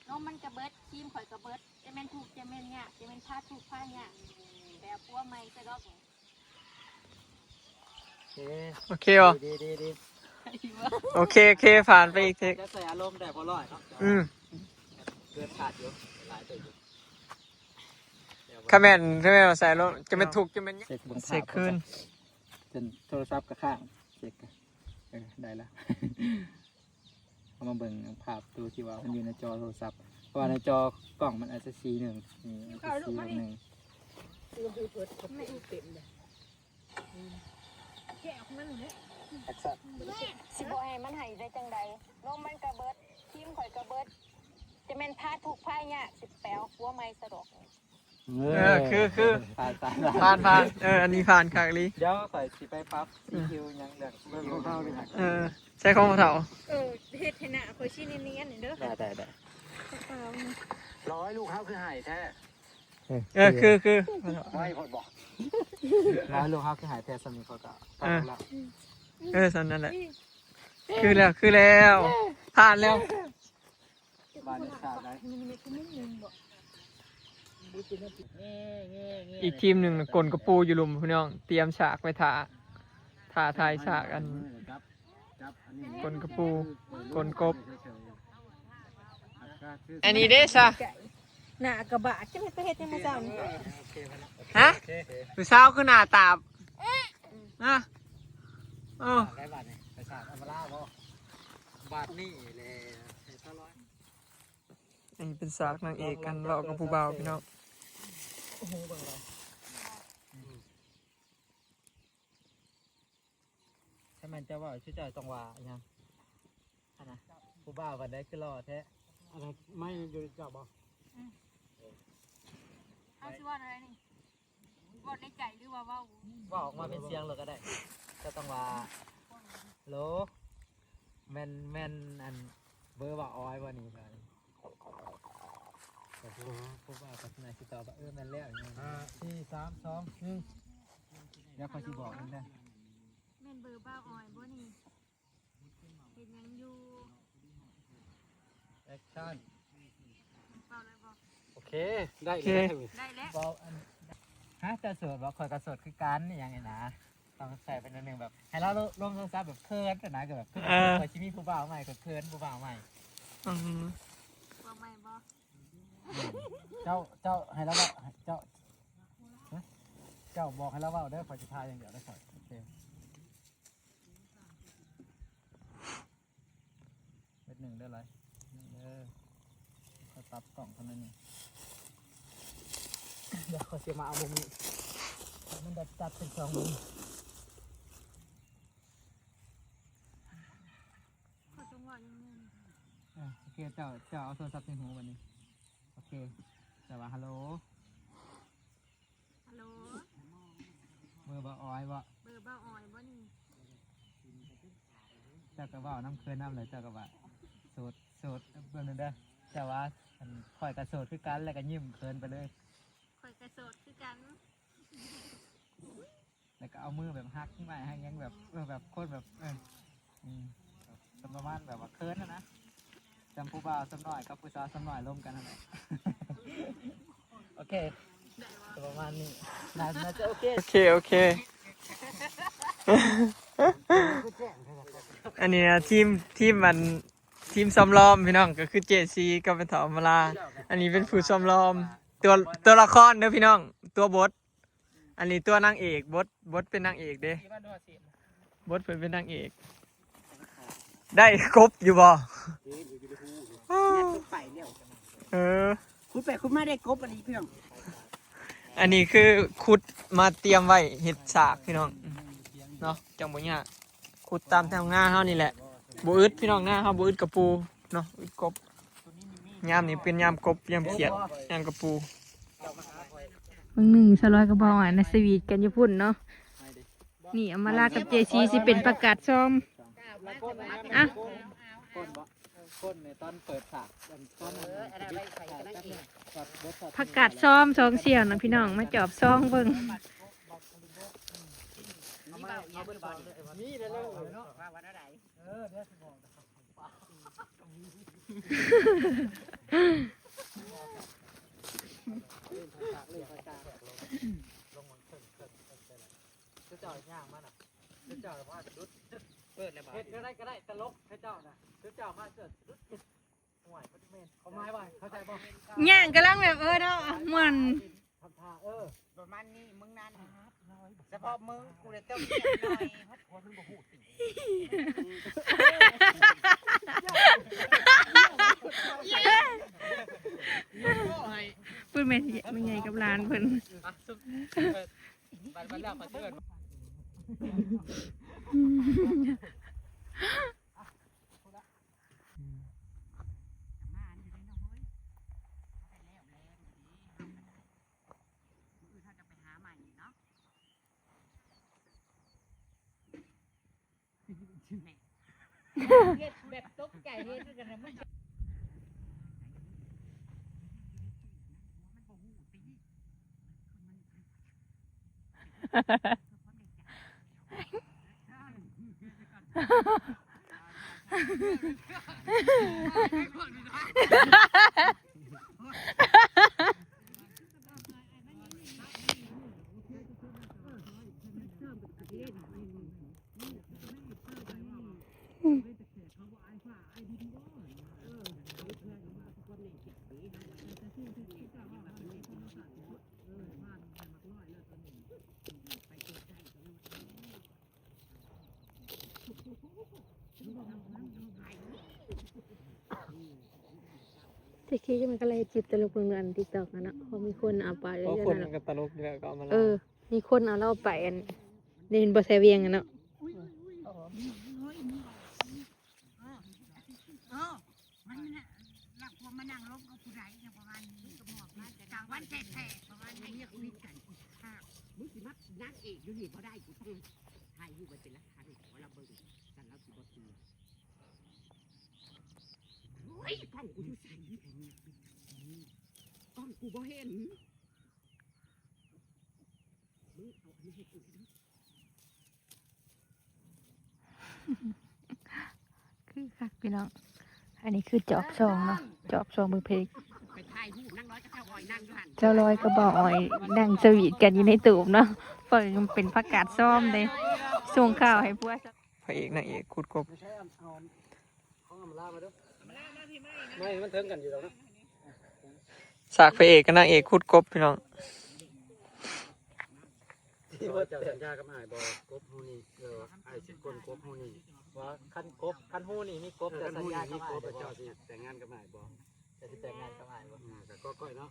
ນົມມັນກະເບິດ ຄຣີມຂ້ອຍກະເບິດ ຈະແມ່ນທຸກຈະແມ່ນຍາກ ຈະແມ່ນພາທຸກພາຍາກ ໄປເອົາຜົວໃໝ່ຊະດອກ. ໂອເຄ ໂອເຄບໍ່? ດີ ດີ ດີ ໂອເຄ ໂອເຄ ຜ່ານໄປອີກເທກ. ຈະໃສ່ອາລົມໄດ້ບໍ່ ຮ້ອຍເນາະ? ອືມ ເກີນຄາດຢູ່ ຫຼາຍເຕີບຢູ່. ຄັນແມ່ນ ຄັນແມ່ນວ່າໃສ່ອາລົມ ຈະແມ່ນທຸກ ຈະແມ່ນຍາກ. ເຊັກເບິ່ງພາບ ເຊັກຄືນ ຈົນໂທລະສັບກະຄ້າງ. ເຊັກ ເອີ ໄດ້ລະ. ເຮົາມາເບິ່ງພາບໂຕທີ່ວ່າມັນຢູ່ໃນຈໍໂທລະສັບ ເພາະວ່າໃນຈໍກ້ອງມັນອາດຈະສີໜຶ່ງ ນີ້ ອາດຈະສີໜຶ່ງ. ຊິບໍ່ໃຫ້ມັນໃຫ້ໄດ້ຈັ່ງໃດ? ນົມມັນກະເບິດ ຄຣີມຂ້ອຍກະເບິດ ຈະແມ່ນພາທຸກພາຍາກ ຊິໄປເອົາຜົວໃໝ່ຊະດອກ. ເອີ ເອີ ຄື ຄື ຜ່ານ ຜ່ານ ຜ່ານ ຜ່ານ. ເອີ ອັນນີ້ຜ່ານຄັກອີ່ຫຼີ. ດຽວຂ້ອຍຊິໄປປັບ ອືມ ຊີຄິວຫຍັງເລື່ອງ ເບິ່ງຂອງເຮົານີ້. ເອີ ໃຊ້ຂອງພໍ່ເຖົ້າ. ເອີ ເຮັດໃຫ້ໜ້າຂ້ອຍຊີ້ນຽນໆເດີ. ໄດ້ ໄດ້ ໄດ້. ຮ້ອຍລູກເຮົາຄືຫາຍແທ້. ເອີ ເອີ ຄື ຄື ໄວໂພດບໍ່? ຮ້ອຍລູກເຮົາຄືຫາຍແທ້ ສ່ຳນີ້ຂ້ອຍກະ ເອີ ເອີ ສ່ຳນັ້ນແຫຼະ. ຄືແລ້ວ ຄືແລ້ວ ຜ່ານແລ້ວ. ບ້ານນີ້ສາກໄດ້ ອີກທີມໜຶ່ງ ກົນກະປູຢູ່ລຸ່ມ ພີ່ນ້ອງ ຕຽມສາກໄວ້ຖ້າ ຖ້າຖ່າຍສາກ ອັນ ກົນກະປູ ກົນກົບ. ອັນນີ້ເດ້ຊະ ໜ້າກະບາດ ຈະໄປເຮັດຫຍັງມາເຊົ້ານີ້? ຮະ? ຜູ້ສາວຄືໜ້າຕາບ ຮະ? ເອີ ໄດ້ບາດນີ້ ໄປສາກທຳມະລາບໍ່? ບາດນີ້ແຫຼະ ໃຫ້ຕະຫຼອດ. ອັນນີ້ເປັນສາກນາງເອກ ອັນເວົ້າກັບຜູ້ບ່າວ ພີ່ນ້ອງ. ໂອ້ໂຫ ເບິ່ງເລີຍ ຖ້າແມ່ນເຈົ້າເວົ້າ ຊຸເຈົ້າຕ້ອງວ່າຫຍັງ? ອັນນະ ຜູ້ບ່າວບັດໃດຄືຫຼໍ່ແທ້? ອັນນັ້ນໄມ້ຢູ່ເຈົ້າບໍ່? ອືມ ເຮົາຊິວ່າແນວໃດນີ້? ເວົ້າໃນໃຈ ຫຼືວ່າເວົ້າ? ເວົ້າອອກມາເປັນສຽງໂລດກະໄດ້. ເຈົ້າຕ້ອງວ່າ ໂຫຼ ແມ່ນ ແມ່ນອັນເບີບ່າວອອຍບໍ່ນີ້? ກໍຄືວ່າ ກໍຄືວ່າ ກໍຊິຕອບວ່າ ເອີ ແມ່ນແລ້ວ. ຫ້າ ສີ່ ສາມ ສອງ ໜຶ່ງ ດຽວຂ້ອຍຊິບອກເອງເດີ. ແມ່ນເບີບ່າວອອຍບໍ່ນີ້? ເຮັດຫຍັງຢູ່? ແອັກຊັນ ເວົ້າໄດ້ບໍ່? ໂອເຄ ໄດ້ແລ້ວ ໄດ້ແລ້ວ. ເວົ້າອັນ ຮະ ເຈົ້າໂສດບໍ່? ຂ້ອຍກໍໂສດຄືກັນ ອີຫຍັງນີ້ນະ. ຕ້ອງໃສ່ໄປໜ້ອຍໜຶ່ງ ແບບໃຫ້ລາວລົມໂທລະສັບແບບເຂີນນະ ກໍແບບຄື ເອີ ຂ້ອຍຊິມີຜູ້ບ່າວໃໝ່ ຂ້ອຍເຂີນຜູ້ບ່າວໃໝ່. ອືມ ຜົວໃໝ່ບໍ່? ເຈົ້າ ເຈົ້າໃຫ້ລາວເວົ້າ ເຈົ້າ ຮະ? ເຈົ້າບອກໃຫ້ລາວເວົ້າເດີ ຂ້ອຍຊິຖ່າຍຢ່າງດຽວເດີຂ້ອຍ. ໂອເຄ ເຮັດໜຶ່ງເດີ ໄລ ໜຶ່ງເດີ ຂ້ອຍປັບກ້ອງເທົ່ານັ້ນນີ້. ດຽວຂ້ອຍຊິມາເອົາມຸມນີ້ ມັນໄດ້ຕັດເປັນສອງມຸມ. ຂໍຈັງຫວະໜຶ່ງ. ເອີ ໂອເຄ ເຈົ້າ ເຈົ້າເອົາໂທລະສັບໃສ່ຫູບັດນີ້. ໂອເຄ ເຈົ້າວ່າ ຮັລໂຫຼ ຮັລໂຫຼ ເບີບ່າວອອຍບໍ? ເບີບ່າວອອຍບໍນີ້? ເຈົ້າກໍເວົ້ານຳ ເຂີນນຳ ແລ້ວເຈົ້າກໍວ່າ ໂສດ ໂສດ ເບິ່ງເດີ ເຈົ້າວ່າ ອັນ ຂ້ອຍກໍໂສດຄືກັນ ແລ້ວກໍຍິ້ມເຂີນໄປເລີຍ. ຂ້ອຍກໍໂສດຄືກັນ. ແລ້ວກໍເອົາມືແບບຮັກໄມ້ຮັກຫຍັງແບບ ເອີ ແບບຄົນແບບ ເອີ ອືມ ປະມານແບບວ່າເຂີນຫັ້ນນະ ສ່ຳຜູ້ບ່າວສ່ຳນ້ອຍກັບຜູ້ສາວສ່ຳນ້ອຍລົມກັນຫັ້ນແຫຼະ. ໂອເຄ ປະມານນີ້ ໜ້າ ໜ້າຈະໂອເຄ. ໂອເຄ ໂອເຄ ອັນນີ້ນະ ທີມ ທີມ ອັນ ທີມຊ້ອມລອມ ພີ່ນ້ອງ ກໍຄືເຈຊີກັບແມ່ເຖົ້າອຳມາລາ. ອັນນີ້ເປັນຜູ້ຊ້ອມລອມ ຕົວ ຕົວລະຄອນເດີພີ່ນ້ອງ ຕົວບົດ. ອັນນີ້ຕົວນາງເອກ ບົດ ບົດເປັນນາງເອກເດ້ ບົດເພິ່ນເປັນນາງເອກ. ໄດ້ກົບຢູ່ບໍ່? ເອີ ຂຸດໄປຂຸດມາໄດ້ກົບອີ່ຫຼີພີ່ນ້ອງ. ອັນນີ້ຄືຂຸດມາຕຽມໄວ້ເຮັດສາກພີ່ນ້ອງເນາະ ຈັ່ງບໍ່ຍາກ. ຂຸດຕາມແຖວນາເຮົານີ້ແຫຼະ ບໍ່ອຶດພີ່ນ້ອງ ນາເຮົາບໍ່ອຶດກະປູເນາະ ອຶດກົບ. ຍາມນີ້ເປັນຍາມກົບ ຍາມຂຽດ ຍາມກະປູ. ບາງໜຶ່ງສາວລອຍກັບບ່າວອອຍນະ ສະຫວີດກັນຢູ່ພຸ້ນເນາະ. ນີ້ອຳມາລາກັບເຈຊີຊິເປັນປະກາດຊອມ. ອ່ະ ຄົນນີ້ຕອນເປີດສາກ ອັນ ຕອນນັ້ນ ເອີ ອັນນັ້ນໄວ້ໃສ່ກັບນາງເອກ ປະກາດຊອມສອງສ່ຽວນະພີ່ນ້ອງ ມາຈອບຊອງເບິ່ງ. ມີເວົ້າອີ່ຫຍັງຢູ່ບໍ່ນີ້? ມີແລ້ວເນາະ ວ່າວ່າແນວໃດ? ເອີ ດຽວຊິບອກ. ເຈົ້າຍ່າງມານະ ເຈົ້າວ່າດຸດ ເປີດແລ້ວບໍ່? ເຮັດແນວໃດກໍໄດ້ ຕະຫຼົກໃຫ້ເຈົ້ານະ ເຈົ້າມາເກີດດຸດ. ຫວຍ ເຂົາຈະແມ່ນ ເຂົາໝາຍວ່າ ເຂົ້າໃຈບໍ່? ຍ່າງກຳລັງແບບ ເອີ ເນາະ ມ່ວນ ທຳທ່າ ເອີ ປະມານນີ້ ມຶງນັ້ນ ສະເພາະມຶງ ກູໄດ້ເຕີມໜ້ອຍ ຄົນມັນບໍ່ຮູ້ຕິ. ເພິ່ນແມ່ນແມ່ໃຫຍ່ກັບຫຼານເພິ່ນ. ບັດ ບັດແລ້ວຂ້ອຍເຊີນ. ເຮັດແບບຕົກໃຈເຮັດກັນນະ ມັນ ແຕ່ກີ້ມັນກໍໄລ່ຈິບຕະຫຼົກເບິ່ງອັນຕິກຕອກຫັ້ນນະ ເພາະມີຄົນເອົາໄປ ເພາະຄົນມັນກໍຕະຫຼົກຢູ່ແລ້ວ ກໍເອົາມາ ເອີ ມີຄົນເອົາລາວໄປ ອັນ ໄດ້ຍິນບໍ່ ແຊວຽງຫັ້ນເນາະ. ເອີ ມັນນະ ລາວພວກມານັ່ງລົມກັບຜູ້ໃດຫຍັງປະມານນີ້ ກາງວັນແທ້ໆ ປະມານນີ້ ມີຄົນກັນ. ມຶງຊິມານາງເອກຢູ່ນີ້ບໍ່ໄດ້ ກູຕ້ອງຖ່າຍຮູບໄວ້ເປັນຫຼັກຖານໃຫ້ລາວເບິ່ງ ຊັ້ນລາວຊິບໍ່ເຊື່ອ. ໂອ້ຍ ກ້ອງກູຢູ່ໃສ? ກ້ອງກູບໍ່ເຫັນ. ມຶງເອົາອັນນີ້ໃຫ້ກູເດີ. ຄືຄັກພີ່ນ້ອງ ອັນນີ້ຄືຈອບຊອງເນາະ ຈອບຊອງເບິ່ງເພງ. ສາວລອຍກັບບ່າວອອຍນັ່ງສະຫວີດກັນຢູ່ໃນຕູບເນາະ ເປັນປະກາດຊອມເດ້ ສົ່ງຂ່າວໃຫ້ຜົວ. ພະເອກນາງເອກຂຸດກົບ. ຂອງອຳມາລາມາເດີ ໄມ້ມັນເຖິງກັນຢູ່ດອກເນາະ. ສາກພະເອກກັບນາງເອກຂຸດກົບພີ່ນ້ອງ. ທີ່ບໍ່ ເຈົ້າສັນຍາກັບອ້າຍບໍ່? ກົບຮູ້ນີ້ ເອີ ອ້າຍຊິຄົ້ນກົບຮູ້ນີ້ ວ່າຄັນກົບ ຄັນຮູ້ນີ້ມີກົບ ເຈົ້າສັນຍາກັບອ້າຍບໍ່? ເຈົ້າຊິແຕ່ງງານກັບອ້າຍບໍ່? ເຈົ້າຊິແຕ່ງງານກັບອ້າຍບໍ່? ອືມ ກໍກ້ອຍເນາະ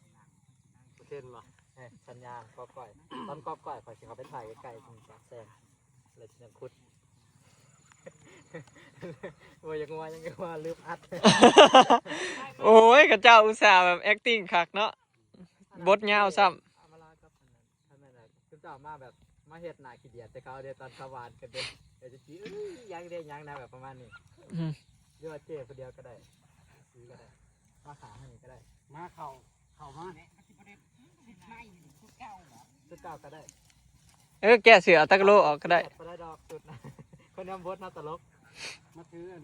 ເປີເຊັນບໍ່? ເອີ ສັນຍາກໍກ້ອຍ ຕອນກໍກ້ອຍຂ້ອຍຊິເຂົ້າໄປຖ່າຍໃກ້ໆ ປາກແຊງ ແລ້ວຊິຍັງຂຸດ ໂອ້ຍ ຍັງວ່າ ຍັງວ່າລືມອັດ ໂອ້ຍ ຂະເຈົ້າອຸດສ່າແບບ acting ຄັກເນາະ ບົດຍາວຊ້ຳ ເອົາມາລາກັບອັນນັ້ນ ຄັນແມ່ນແບບ ຄືເຈົ້າມາແບບ ມາເຮັດໜ້າຂີ້ດຽດໃສ່ເຂົາເດ້ ຕອນເຂົາຫວານກັນເດ້ ແລ້ວຊິ ເອີຍ ຍັງເດ້ ຍັງນະ ແບບປະມານນີ້ ອືມ ຫຼືວ່າເຈ້ຜູ້ດຽວກໍໄດ້ ຊື້ກໍໄດ້ ມາຂາໃຫ້ນີ້ກໍໄດ້ ມາເຂົ້າ ເຂົ້າມາ ຊຸດເກົ່າກໍໄດ້ ເອີ ແກ້ເສື້ອເອົາຕາກະໂລອອກກໍໄດ້ ບໍ່ໄດ້ດອກຊຸດນະ ຄົນນຳບົດເນາະ ຕະຫຼົກ ມາຖືອັນ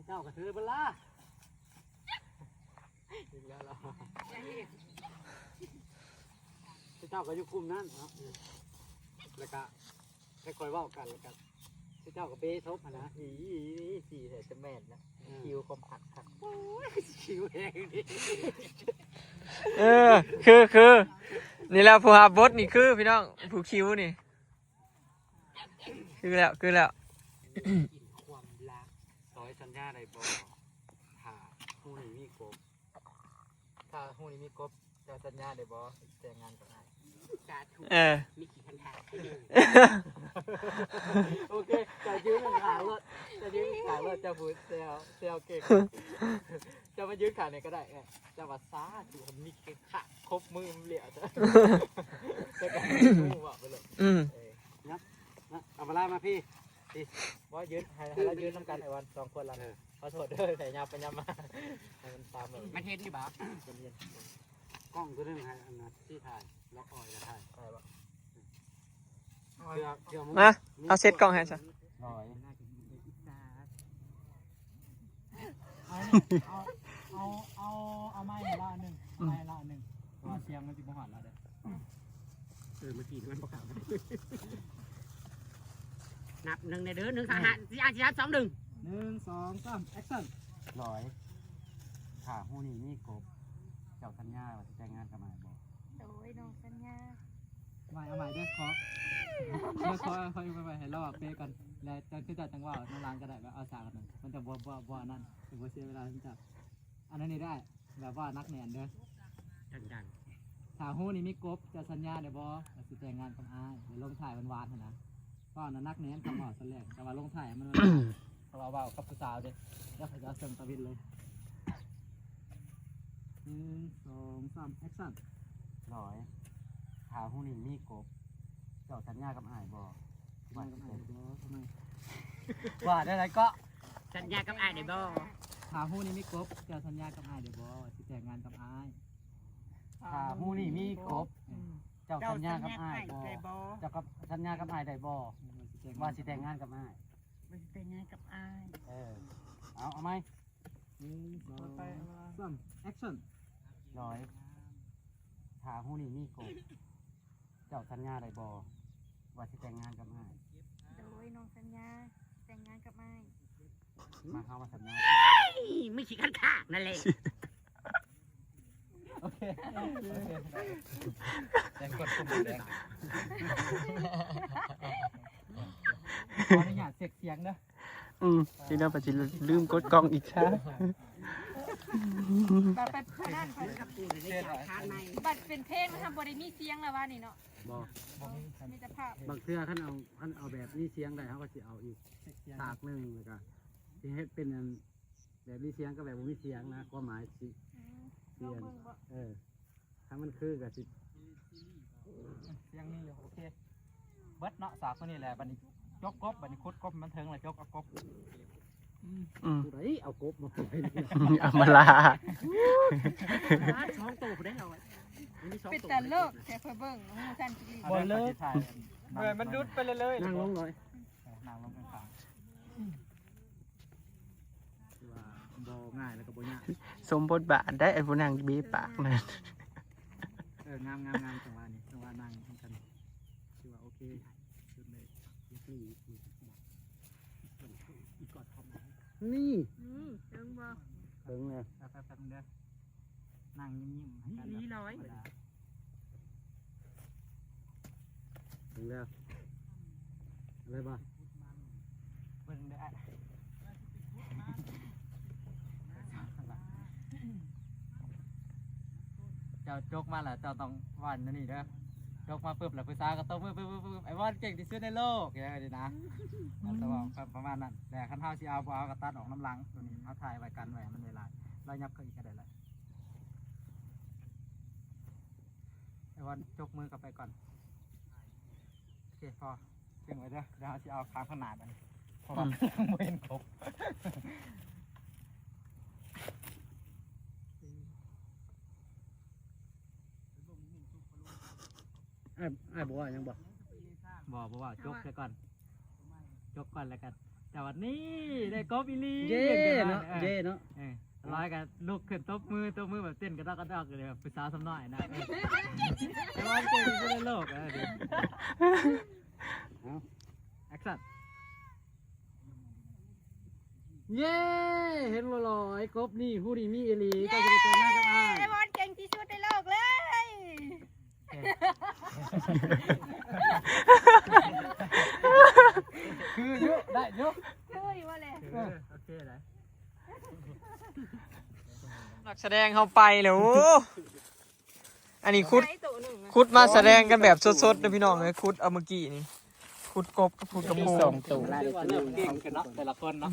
ເຈົ້າກໍຖືເບິດລະ ອີກແລ້ວລະ ເຈົ້າກໍຢູ່ກຸ່ມນັ້ນເນາະ ແລ້ວກໍ ແຕ່ຂ້ອຍເວົ້າກັນ ແລ້ວກໍເຈົ້າກໍເບສົບຫັ້ນນະ ອີ ຈີແທ້ ຈະແມ່ນນະ ເອີ ຄິວຄອມພັດຄັກ ໂອ້ຍ ຄິວແຮງເດ້ ເອີ ຄື ຄື ນີ້ແຫຼະ ຜູ້ຮັບບົດນີ້ຄື ພີ່ນ້ອງ ຜູ້ຄິວນີ້ ຄືແລ້ວ ຄືແລ້ວ ກິນຄວາມລັບ ຊອຍສັນຍາໄດ້ບໍ່? ຖ້າຮູ້ນີ້ມີກົບ ຖ້າຮູ້ນີ້ມີກົບ ເຈົ້າສັນຍາໄດ້ບໍ່? ແຕ່ງງານກັບອ້າຍ ສາທຸ ເອີ ມີຂີ້ຄັນທາ ໂອເຄ ເຈົ້າຢືນຂ້າງໂລດ ເຈົ້າຢືນຂ້າງໂລດ ເຈົ້າຜູ້ແຊວ ແຊວເກັ່ງ ເຈົ້າມາຢືນຂ້າງນີ້ກໍໄດ້ ເອີ ເຈົ້າວ່າ ສາທຸ ມີເກັ່ງຂາດຄົບມືມັນແລ້ວ ແລ້ວກໍຮູ້ວ່າໄປເລີຍ ອືມ ເອີ ນະ ນະ ເອົາເວລາມາພີ້ ພີ້ ບໍ່ຢືນ ໃຫ້ ໃຫ້ລາວຢືນນຳກັນ ໄອ້ວັນ ສອງຄົນລະ ເອີ ຂໍໂທດເດີ ໃຫ້ຫຍັບໄປຫຍັບມາ ໃຫ້ມັນຕາມເບິ່ງ ມັນເຫັນຢູ່ບໍ່? ມັນເຫັນ ກ້ອງຕົວໜຶ່ງໃຫ້ອັນນັ້ນຊິຖ່າຍ ລັອກອອຍກໍຖ່າຍ ຖ່າຍບໍ່? ເທື່ອ ເທື່ອ ມາ ເອົາເຊັດກ້ອງໃຫ້ຊະ ຮ້ອຍ ເອົາ ເອົາ ເອົາ ເອົາໄມ້ລະອັນໜຶ່ງ ເອົາໄມ້ລະອັນໜຶ່ງ ເພາະວ່າສຽງມັນຊິບໍ່ຮອດລະເດີ ເອີ ເມື່ອກີ້ມັນບໍ່ເຂົ້າ ນັບໜຶ່ງແດ່ເດີ ໜຶ່ງ ສອງ ຫ້າ ສີ່ ຫ້າ ສີ່ ສາມ ສອງ ໜຶ່ງ ໜຶ່ງ ສອງ ສາມ ແອັກຊັນ ຮ້ອຍ ຖ້າຮູ້ນີ້ມີກົບ ເຈົ້າສັນຍາວ່າຊິແຕ່ງງານກັບອ້າຍບໍ່? ໂດຍ ນ້ອງສັນຍາ ເອົາໃໝ່ ເອົາໃໝ່ເດີ ຂໍ ຂໍ ຂໍ ຂໍໃຫ້ລາວເປກ່ອນ ແລ້ວຈັ່ງຄືເຈົ້າຈັ່ງເວົ້ານຳຫຼັງກໍໄດ້ ແບບເອົາສາກອັນນັ້ນ ມັນຈະບໍ່ ບໍ່ ບໍ່ອັນນັ້ນ ຊິບໍ່ເສຍເວລາເຈົ້າ ອັນນັ້ນນີ້ໄດ້ ແບບວ່າໜັກແໜ້ນເດີ ດັງໆ ຖ້າຮູ້ນີ້ມີກົບ ເຈົ້າສັນຍາໄດ້ບໍ່ ວ່າຊິແຕ່ງງານກັບອ້າຍ ແລ້ວລົງທ້າຍຫວານໆຫັ້ນນະ ເວົ້າໜັກແໜ້ນ ຄຳເວົ້າຕອນແລກ ແຕ່ວ່າລົງທ້າຍໃຫ້ມັນ ເພາະວ່າເວົ້າກັບຜູ້ສາວເດ້ ແລ້ວເຂົາຈະເຊິ່ງຕາເວັນເລີຍ ໜຶ່ງ ສອງ ສາມ ແອັກຊັນ ຮ້ອຍ ຖ້າຮູ້ນີ້ມີກົບ ເຈົ້າສັນຍາກັບອ້າຍບໍ່? ວ່າແນວໃດເກາະ? ສັນຍາກັບອ້າຍໄດ້ບໍ່? ຖ້າຮູ້ນີ້ມີກົບ ເຈົ້າສັນຍາກັບອ້າຍໄດ້ບໍ່ ວ່າຊິແຕ່ງງານກັບອ້າຍ? ຖ້າຮູ້ນີ້ມີກົບ ເຈົ້າສັນຍາກັບອ້າຍບໍ່? ເຈົ້າກັບ ສັນຍາກັບອ້າຍໄດ້ບໍ່ ວ່າຊິແຕ່ງງານກັບອ້າຍ? ວ່າຊິແຕ່ງງານກັບອ້າຍ ເອີ ເອົາ ເອົາໃໝ່ ໜຶ່ງ ສອງ ສາມ ແອັກຊັນ ຮ້ອຍ ຖ້າຮູ້ນີ້ມີກົບ ເຈົ້າສັນຍາໄດ້ບໍ່ ວ່າຊິແຕ່ງງານກັບອ້າຍ? ໂດຍ ນ້ອງສັນຍາແຕ່ງງານກັບອ້າຍ ມາ ເຮົາມາສັນຍາ ເຮີ້ຍ ມຶງຂີ້ຄັນຄາກນັ້ນແຫຼະ ໂອເຄ ໂອເຄ ແດງກົດປຸ່ມແດງ ຂໍອະນຸຍາດເຊັກສຽງເດີ ອືມ ຊິໄດ້ໄປ ຊິລືມກົດກ້ອງອີກຊະ ບັດໄປພະນັນ ບັດເປັນເພງນະ ບໍ່ໄດ້ມີສຽງລະວ່ານີ້ເນາະ ບໍ່ ບໍ່ມີ ມີແຕ່ພາບ ບາງເທື່ອຄັນເອົາ ຄັນເອົາແບບມີສຽງໄດ້ ເຮົາກໍຊິເອົາອີກສາກໜຶ່ງ ແລ້ວກໍຊິເຮັດເປັນອັນ ແບບມີສຽງກັບແບບບໍ່ມີສຽງນະ ຄວາມໝາຍຊິ ອືມ ລອງເບິ່ງເນາະ ເອີ ຖ້າມັນຄືກໍຊິ ສຽງມີຢູ່ ໂອເຄ ເບິດເນາະ ສາກໂຕນີ້ແຫຼະ ບັດນີ້ຈົກກົບ ບັດນີ້ຂຸດກົບໃຫ້ມັນເຖິງ ແລ້ວຈົກເອົາກົບ ອືມ ອືມ ຜູ້ໃດເອົາກົບມາປ່ອຍ ອຳມາລາ ສອງໂຕຜູ້ໃດເອົາ ມັນມີສອງໂຕ ເປັນຕາເລີກແທ້ ຂ້ອຍເບິ່ງ ຮູ້ທັນກິລີ ບໍ່ເລີກ ເອີ ມັນດຸດໄປເລີຍໆ ນັ່ງລົງໜ້ອຍ ເອີ ນັ່ງລົງຂ້າງໆ ຄືວ່າບໍ່ງ່າຍແລ້ວກໍບໍ່ຍາກ ສົມບົດບາດໄດ໋ ໄອ້ຜູ້ນັ່ງເບປາກນັ້ນ ເອີ ງາມໆໆ ຈັງຫວະນີ້ ຈັງຫວະນັ່ງນຳກັນ ຖືວ່າໂອເຄ ສຸດເລີຍ ນີ້ ອືມ ເຖິງບໍ່? ເຖິງແລ້ວ ແປັບໆ ເດີ ນັ່ງຍິ້ມໆ ໃຫ້ກັນ ນີ້ ນີ້ ແບບ ຮ້ອຍ ທຳມະດາ. ແລ້ວ ໄດ້ບໍ່? ເບິ່ງເດີ ເຈົ້າຈົກມາແລ້ວ ເຈົ້າຕ້ອງວ່າແນວນີ້ເດີ ຈົກມາປຶບແລ້ວຜູ້ສາວກໍຕົບມືປຶບໆໆ ໄອ້ວອນເກັ່ງທີ່ສຸດໃນໂລກ ຈັ່ງຊີ້ນະ ເຈົ້າຕ້ອງເວົ້າປະມານນັ້ນແຫຼະ. ຄັນເຮົາຊິເອົາບໍ່ເອົາກໍຕັດອອກນຳຫຼັງ ໂຕນີ້ເຮົາຖ່າຍໄວ້ກັນໄວ້ໃຫ້ມັນໄດ້ຫຼາຍ ລອຍຫຍັບເຂົ້າອີກກໍໄດ້ແຫຼະ. ໄອ້ວອນຈົກມືກັບໄປກ່ອນ. ໂອເຄ ພໍ ເກັ່ງໄວ້ເດີ ດຽວເຮົາຊິເອົາຂ້າງຂ້າງໜ້າບັດນີ້ ເພາະວ່າ ອືມ ຍັງບໍ່ເຫັນຄົບ. ອ້າຍ ອ້າຍບໍ່ວ່າຫຍັງບໍ່? ບໍ່ ບໍ່ວ່າ ຈົກໃສ່ກ່ອນ ຈົກກ່ອນແລ້ວກັນ. ແຕ່ວັນນີ້ໄດ້ກົບອີ່ຫຼີ ເຢ້ເນາະ ເອີ ເຢ້ເນາະ ເອີ ລອຍກໍລຸກຂຶ້ນຕົບມື ຕົບມືແບບເຕັ້ນກະດອກກະດອກເລີຍ ຜູ້ສາວສ່ຳນ້ອຍນະ ເອີ ແຕ່ວ່າເກັ່ງທີ່ສຸດໃນໂລກ ເອີ ເອົາ ແອັກຊັນ. ເຢ້ ເຫັນບໍ່ຫຼອຍ ກົບນີ້ ຜູ້ນີ້ມີອີ່ຫຼີ ເຈົ້າຊິໄປແຕ່ງງານກັບອ້າຍ ໄອ້ວອນເກັ່ງທີ່ສຸດໃນໂລກເລີຍ. ຄືຢູ່ ໄດ້ຢູ່ ຄືຢູ່ວ່າແຫຼະ ເອີ ໂອເຄໄດ໋. ນັກສະແດງເຮົາໄປແລ້ວ ໂອ້ ອັນນີ້ຂຸດ ໄດ້ໂຕໜຶ່ງນະ ຂຸດມາສະແດງກັນແບບສົດໆເດີພີ່ນ້ອງເອີຍ ຂຸດເອົາມື້ກີ້ນີ້ ຂຸດກົບກັບຂຸດກະໂປງ ມີສອງໂຕ ເກັ່ງຂຶ້ນເນາະ ແຕ່ລະຄົນເນາະ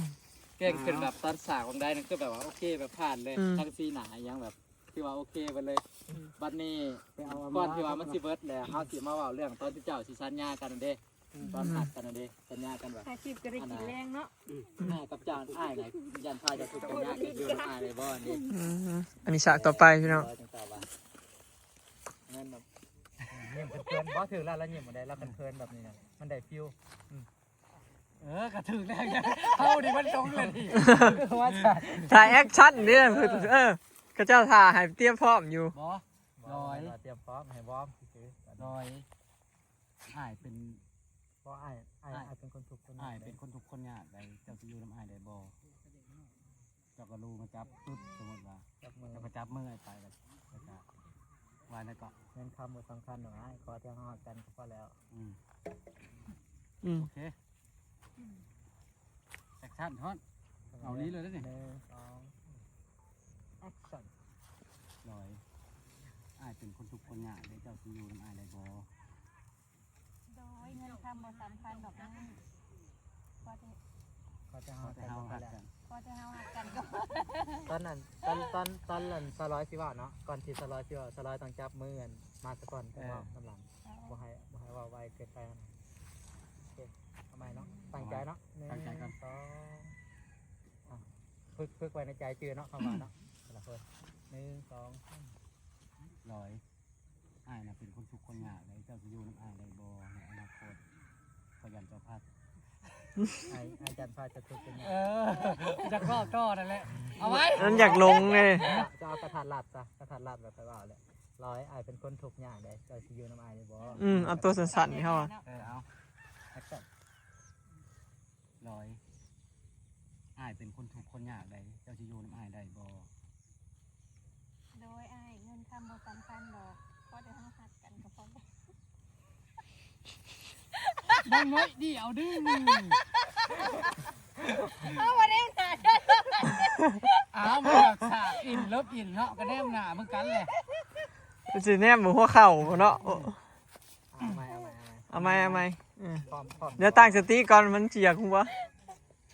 ເກັ່ງຂຶ້ນແບບຕອນສາກວັງໄດ້ນັ້ນ ຄືແບບວ່າໂອເຄ ແບບຜ່ານເລີຍ ອືມ ທັງສີໜ້າອີ່ຫຍັງແບບ ຖືວ່າໂອເຄເບິດເລີຍ. ອືມ ບັດນີ້ ໄປເອົາ ກ່ອນທີ່ວ່າມັນຊິເບິດແລ້ວ ເຮົາຊິມາເວົ້າເລື່ອງຕອນທີ່ເຈົ້າຊິສັນຍາກັນນັ້ນເດ້ ອືມ ຕອນຮັກກັນນັ້ນເດ້ ສັນຍາກັນວ່າ ຖ້າຄລິບກໍໄດ້ກິນແລງເນາະ ອັນນ່າ ອືມ ອ້າຍກັບເຈົ້າ ອ້າຍນະ ຢ້ານພາເຈົ້າທຸກข์ເຈົ້າຍາກ ຈະຢູ່ນຳອ້າຍໄດ້ບໍ່ນີ້? ອືມ ອັນນີ້ສາກຕໍ່ໄປພີ່ນ້ອງ ຈັ່ງຕອບວ່າ ແມ່ນແບບ ຍິ້ມເຂີນໆ ບໍ່ ຖືກແລ້ວ ລາວຍິ້ມບໍ່ໄດ້ ລາວເຂີນໆແບບນີ້ນະ ມັນໄດ້ຟີວ ອືມ ເອີ ກະຖືກແລ້ວ ເຮົານີ້ມັນຕົງແລ້ວນີ້ ວ່າ ຖ້າແອັກຊັນເດ້ ເອີ ເຂົາເຈົ້າຖ້າໃຫ້ຕຽມພ້ອມຢູ່ ບໍ່ ບໍ່ ລອຍ ຕຽມພ້ອມໃຫ້ວອມຊື່ໆ ລອຍ ອ້າຍເປັນ ບໍ່ ອ້າຍ ອ້າຍ ອ້າຍ ອ້າຍເປັນຄົນທຸກຄົນຍາກ ອ້າຍເປັນຄົນທຸກຄົນຍາກໃດ໋ ເຈົ້າຊິຢູ່ນຳອ້າຍໄດ້ບໍ່? ເຈົ້າກໍລູມາຈັບປຶບ ສົມມຸດວ່າ ຈັບມື ເຈົ້າກໍຈັບມືອ້າຍໄປ ແລ້ວ ແລ້ວກໍວ່າແນວເກາະ ເງິນຄຳບໍ່ສຳຄັນດອກອ້າຍ ຂໍແຕ່ເຮົາຮັກກັນກໍພໍແລ້ວ. ອືມ ອືມ ໂອເຄ ແອັກຊັນ ຮອດ ເອົານີ້ເລີຍເດ້ນີ້ ໜຶ່ງ ສອງ ແອັກຊັນ. ລອຍ ອ້າຍເປັນຄົນທຸກຄົນຍາກເດ້ ເຈົ້າຊິຢູ່ນຳອ້າຍໄດ້ບໍ່? ໂດຍ ເງິນຄຳບໍ່ສຳຄັນດອກອ້າຍ ຂໍແຕ່ ຂໍແຕ່ເຮົາ ຂໍແຕ່ເຮົາຮັກກັນ ຂໍແຕ່ເຮົາຮັກກັນກໍພໍ. ຕອນນັ້ນ ຕອນ ຕອນ ຕອນນັ້ນສາວລອຍຊິເວົ້າເນາະ ກ່ອນທີ່ສາວລອຍຊິເວົ້າ ສາວລອຍຕ້ອງຈັບມືອັນມາສາກ່ອນ ເອີ ເວົ້ານຳຫຼັງ ເອີ ບໍ່ໃຫ້ ບໍ່ໃຫ້ເວົ້າໄວເກີນໄປຫັ້ນນະ. ໂອເຄ ເອົາໃໝ່ເນາະ ຕັ້ງໃຈເນາະ ໜຶ່ງ ຕັ້ງໃຈກ່ອນ ສອງ ອ່ະ ຝຶກ ຝຶກໄວ້ໃນໃຈ ຈື່ເນາະ ຄຳວ່າເນາະ ແຕ່ລະຄົນ ໜຶ່ງ ສອງ ສາມ. ລອຍ ອ້າຍນະເປັນຄົນທຸກຄົນຍາກເດ້ ເຈົ້າຊິຢູ່ນຳອ້າຍໄດ້ບໍ່ໃນອະນາຄົດ? ຂ້ອຍຢ້ານເຈົ້າພັດ ອ້າຍ ອ້າຍຢ້ານພາເຈົ້າທຸກເປັນຍາກ. ເອີ ຢາກເວົ້າຕໍ່ນັ້ນແຫຼະ ເອົາໄວ້ ມັນຢາກລົງເດ້. ເຈົ້າເອົາກະທັດລັດຊະ ກະທັດລັດແບບຂ້ອຍເວົ້າແຫຼະ. ລອຍ ອ້າຍເປັນຄົນທຸກຍາກເດ້ ເຈົ້າຊິຢູ່ນຳອ້າຍໄດ້ບໍ່? ອືມ ເອົາໂຕສັ້ນໆນີ້ເຮົາ ເອີ ເອົາ ແອັກຊັນ. ລອຍ ອ້າຍເປັນຄົນທຸກຄົນຍາກໃດ໋ ເຈົ້າຊິຢູ່ນຳອ້າຍໄດ້ບໍ່? ໂດຍອ້າຍ ເງິນຄຳບໍ່ສຳຄັນດອກ ພໍແຕ່ເຮົາຮັກກັນກໍພໍແລ້ວ. ເບິ່ງໜ້ອຍດຽວດຶງ ເອົາບໍ່ໄດ້ໜ້າ ອ້າວ ມັນຢາກສາກອິນເລີບອິນເນາະ ກໍແນມໜ້າເບິ່ງກັນແຫຼະ ຊິແນມເບິ່ງຫົວເຂົ່າເນາະ. ເອົາໃໝ່ ເອົາໃໝ່ ເອົາໃໝ່ ເອົາໃໝ່ ເອີ ພ້ອມ ພ້ອມ ດຽວຕັ້ງສະຕິກ່ອນ ມັນຊິຢາກຫົວ.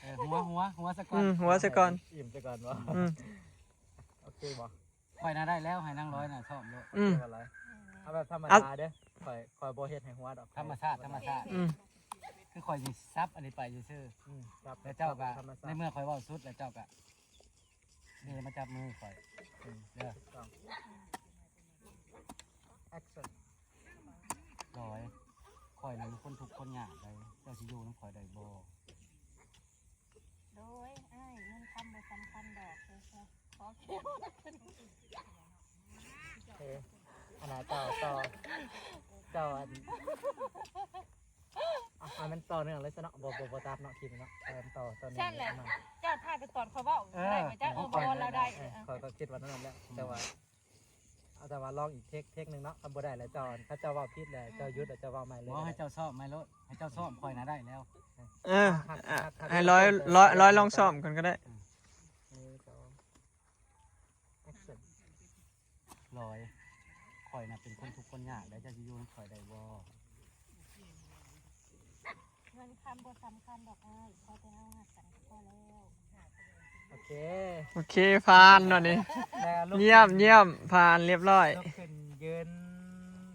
ເອີ ຫົວ ຫົວ ຫົວຊະກ່ອນ ອືມ ຫົວຊະກ່ອນ ອີ່ມຊະກ່ອນບໍ່? ອືມ ໂອເຄບໍ່? ຂ້ອຍນະໄດ້ແລ້ວ ໃຫ້ນາງລອຍນະຊ້ອມໂລດ. ອືມ ເອົາແບບທຳມະດາເດີ ຂ້ອຍ ຂ້ອຍບໍ່ເຮັດໃຫ້ຫົວດອກ ທຳມະຊາດ ທຳມະຊາດ. ອືມ ຄືຂ້ອຍຊິສັບອັນນີ້ໄປຊື່ໆ ອືມ ສັບ ແລ້ວເຈົ້າກໍ ທຳມະຊາດ ໃນເມື່ອຂ້ອຍເວົ້າສຸດແລ້ວເຈົ້າກໍ ນີ້ມາຈັບມືຂ້ອຍ ອືມ ເດີ ແອັກຊັນ. ລອຍ ຂ້ອຍນັ້ນຄົນທຸກຄົນຍາກໃດ໋ ເຈົ້າຊິຢູ່ນຳຂ້ອຍໄດ້ບໍ່? ໂດຍອ້າຍ ເງິນຄຳບໍ່ສຳຄັນດອກ ຂໍແຄ່ ເອີ ອັນນ່າ ຕໍ່ ຕໍ່ ເຈົ້າ ອັນ ອ່ະ ໃຫ້ມັນຕໍ່ເນື່ອງເລີຍຊະເນາະ ບໍ່ ບໍ່ ບໍ່ຕັດເນາະ ຄລິບເນາະ ເອີ ຕໍ່ ຕໍ່ເນື່ອງ ຊັ້ນແຫຼະ ເຈົ້າຖ້າແຕ່ຕອນຂ້ອຍເວົ້າ ເອີ ໄດ້ບໍ່? ເຈົ້າ ເອີ ບໍ່ ເວົ້າລາວໄດ້ ເອີ ເອີ ຂ້ອຍກໍຄິດວ່ານັ້ນແຫຼະ ແຕ່ວ່າ ອ ເອົາແຕ່ວ່າລອງອີກເທກ ເທກໜຶ່ງເນາະ ຄັນບໍ່ໄດ້ແລ້ວເຈົ້າ ຄັນເຈົ້າເວົ້າຜິດແລ້ວເຈົ້າຢຸດ ແລ້ວເຈົ້າເວົ້າໃໝ່ເລີຍ ບໍ່ ໃຫ້ເຈົ້າຊ້ອມໃໝ່ໂລດ ໃຫ້ເຈົ້າຊ້ອມ ຂ້ອຍນະໄດ້ແລ້ວ ເອີ ອ່ະ ໃຫ້ ໃຫ້ ໃຫ້ ໃຫ້ ຮ້ອຍ ຮ້ອຍ ຮ້ອຍລອງຊ້ອມກ່ອນກໍໄດ້ ໜຶ່ງ ສອງ ແອັກຊັນ ຮ້ອຍ ຂ້ອຍນະເປັນຄົນທຸກຄົນຍາກ ແລ້ວເຈົ້າຊິຢູ່ນຳຂ້ອຍໄດ້ບໍ່? ເງິນຄຳບໍ່ສຳຄັນດອກອ້າຍ ຂໍແຕ່ເຮົາຮັກກັນກໍພໍແລ້ວ. ໂອເຄ ໂອເຄ ຜ່ານເນາະນີ້ ແລ້ວລູກ ຢ້ຽມ ຢ້ຽມ ຜ່ານ ລຽບຮ້ອຍ ລຸກຂຶ້ນຢືນ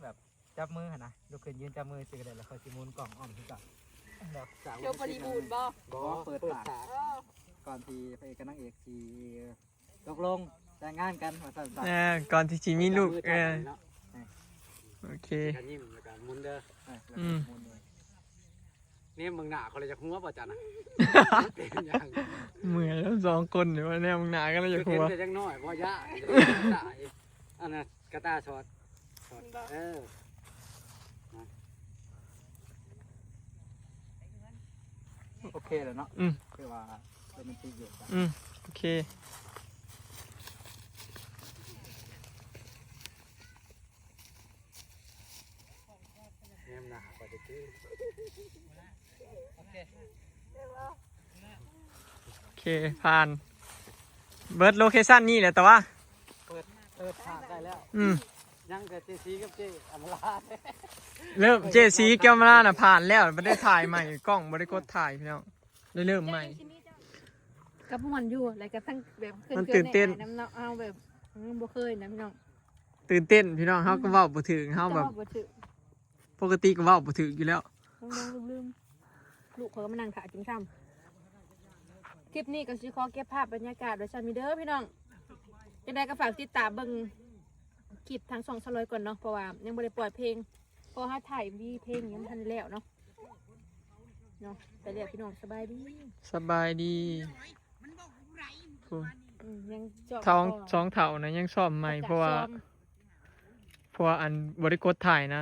ແບບຈັບມືຫັ້ນນະ ລຸກຂຶ້ນຢືນຈັບມືຊື່ກໍໄດ້ ແລ້ວຂ້ອຍຊິໝູນກ້ອງອ້ອມຄືເກົ່າ ແບບສາວ ໂຊບໍລິບູນບໍ່? ບໍ່ ເປີດປາກ ເອີ ກ່ອນທີ່ພະເອກກັບນາງເອກຊິ ຕົກລົງແຕ່ງງານກັນວ່າຊັ້ນຊະ ເອີ ກ່ອນທີ່ຊິມີລູກ ເອີ ເນາະ ໂອເຄ ກະຍິ້ມແລ້ວກະໝູນເດີ ເອີ ແລ້ວກະໝູນເດີ ອືມ ແນມເບິ່ງໜ້າເຂົາແລ້ວຢາກຫົວບໍ່ຈັນນະ ເປັນຫຍັງ ເມື່ອຍແລ້ວສອງຄົນນີ້ວ່າແນມເບິ່ງໜ້າກັນແລ້ວຢາກຫົວ ເຫັນແຕ່ຍັງນ້ອຍບໍ່ຢ້ານ ອັນນັ້ນກະຕາສອດ ເອີ ໂອເຄແລ້ວເນາະ ອືມ ຄືວ່າໂຣແມນຕິກຢູ່ ອືມ ໂອເຄ ແນມໜ້າຂ້ອຍໄດ້ຕື່ມ ໂອເຄ ໂອເຄ ຜ່ານ ເບິດໂລເຄຊັນນີ້ແຫຼະ ແຕ່ວ່າ ເປີດ ເປີດຜ່ານໄດ້ແລ້ວ ອືມ ຍັງແຕ່ເຈຊີກັບເຈອຳມາລາ ເລີ່ມເຈຊີກັບອຳມາລານະຜ່ານແລ້ວ ບໍ່ໄດ້ຖ່າຍໃໝ່ ກ້ອງບໍ່ໄດ້ກົດຖ່າຍພີ່ນ້ອງ ໄດ້ເລີ່ມໃໝ່ ກັບມ່ວນຢູ່ ແລ້ວກໍທັງແບບ ມັນຕື່ນເຕັ້ນ ນຳເນາະ ເຮົາແບບ ອືມ ບໍ່ເຄີຍນະພີ່ນ້ອງ ຕື່ນເຕັ້ນພີ່ນ້ອງ ເຮົາກໍເວົ້າບໍ່ຖືກ ເຮົາແບບ ເວົ້າບໍ່ຖືກ ປົກກະຕິກໍເວົ້າບໍ່ຖືກຢູ່ແລ້ວ ລືມໆ ລູກຂ້ອຍກໍມານັ່ງຖ້າກິນຄ່ຳ ຄລິບນີ້ກໍຊິຂໍເກັບພາບບັນຍາກາດໄວ້ຊ່ຳນີ້ເດີພີ່ນ້ອງ ຈັ່ງໃດກໍຝາກຕິດຕາມເບິ່ງຄລິບທາງຊ່ອງສາວລອຍກ່ອນເນາະ ເພາະວ່າຍັງບໍ່ໄດ້ປ່ອຍເພງ ເພາະເຮົາຖ່າຍເອັມວີເພງຍັງບໍ່ທັນແລ້ວເນາະ ເນາະ ໄປແລ້ວພີ່ນ້ອງ ສະບາຍດີ ສະບາຍດີ ອືມ ຍັງ ສອງ ສອງເຖົ້ານະຍັງຊ້ອມໃໝ່ ເພາະວ່າ ເພາະວ່າອັນບໍ່ໄດ້ກົດຖ່າຍນະ